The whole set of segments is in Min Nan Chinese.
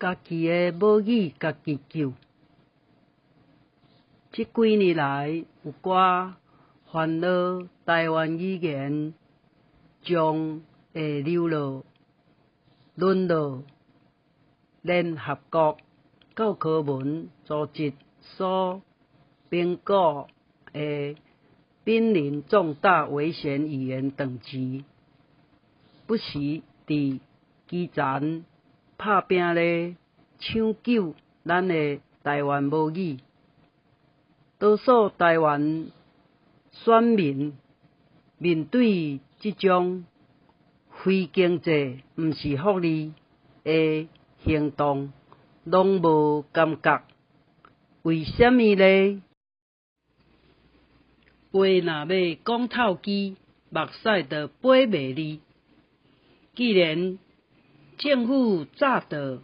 家己的母語家己救。這幾年來，有寡煩惱臺灣語言將會流落、淪落聯合國教科文組織所評估的瀕臨重大危險語言等級，不時佇基層拍拚咧搶救咱的臺灣母語。多數臺灣選民面對這種非經濟毋是福利的行動，攏無感覺。為啥物呢？話若欲講透支，目屎就飛袂離。既然政府早就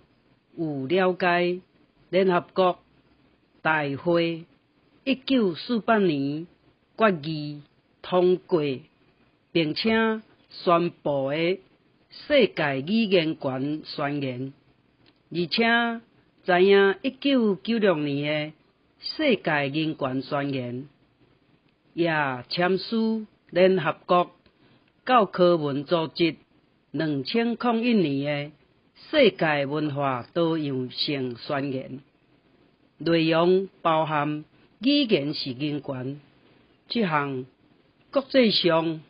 有了解聯合國大會1948年決議通過，並且宣布的世界語言權宣言，而且知影1996年的世界人權宣言，也簽署聯合國教科文組織2001年的世界文化多樣性宣言，內容包含語言是人權這項國際上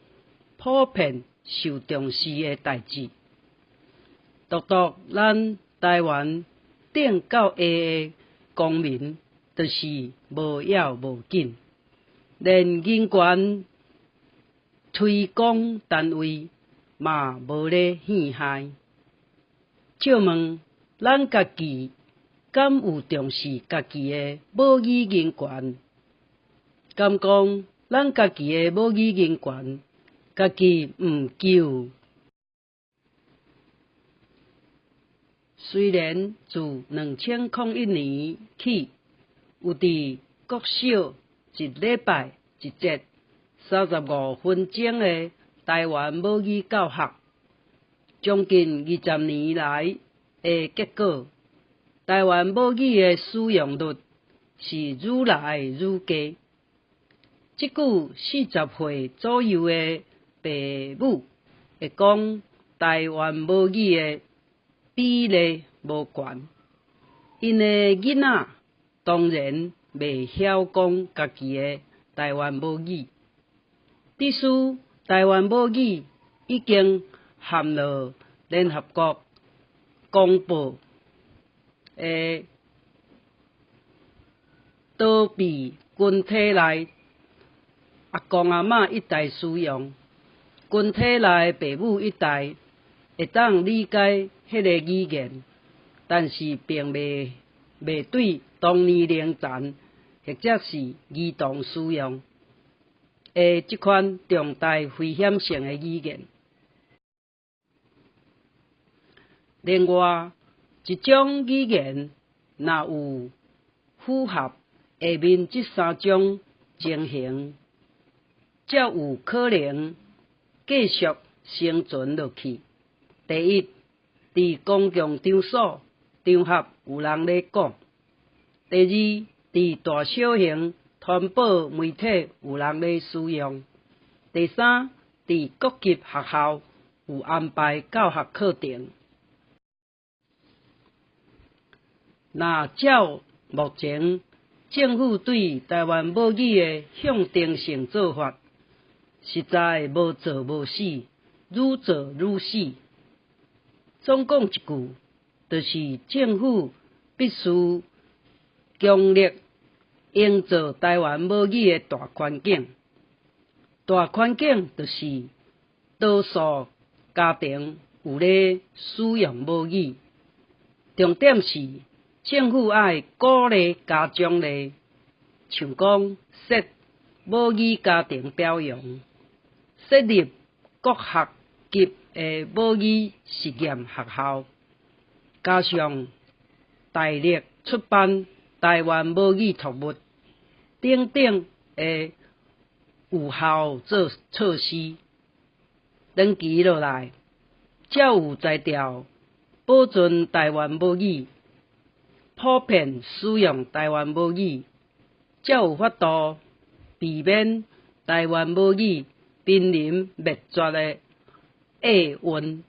普遍受重視的代誌。獨獨咱臺灣頂到下的公民，就是無要無緊，連人權推廣單位嘛無咧興害。借問咱家己敢有重視家己的母語人權？敢講咱家己的母語人權，家己毋救？雖然自2001年起，有佇國小一禮拜一節35分鐘的臺灣母語教學，將近20年來的結果，臺灣母語的使用率是愈來愈低。這久40歲左右的爸母會講臺灣母語的比例無懸，𪜶的囡仔當然袂曉講家己的臺灣母語。致使臺灣母語已經陷入聯合國公報的逃避群體內，阿公阿嬤一代使用，群體內爸母一代會當理解彼个語言，但是並袂對同年齡層或者是兒童使用的這款重大危險性的語言。另外，一種語言若有符合下面這三種情形，才有可能繼續生存落去。第一，佇公共場所、場合有人咧講；第二，佇大小型傳播媒體有人咧使用；第三，佇各級學校有安排教學課程。若照目前政府對臺灣母語的象徵性做法，實在無做無死，愈做愈死。總講一句，就是政府必須強力營造臺灣母語的大環境。大環境就是多數家庭有咧使用母語，重點是政府愛鼓勵加獎勵，像講設母語家庭表揚，設立國學級的母語實驗學校，加上大力出版臺灣母語讀物等等的有效措施，長期落來，才有才調保存臺灣母語。普遍使用台灣母語，才有法度避免台灣母語瀕臨滅絕的厄運。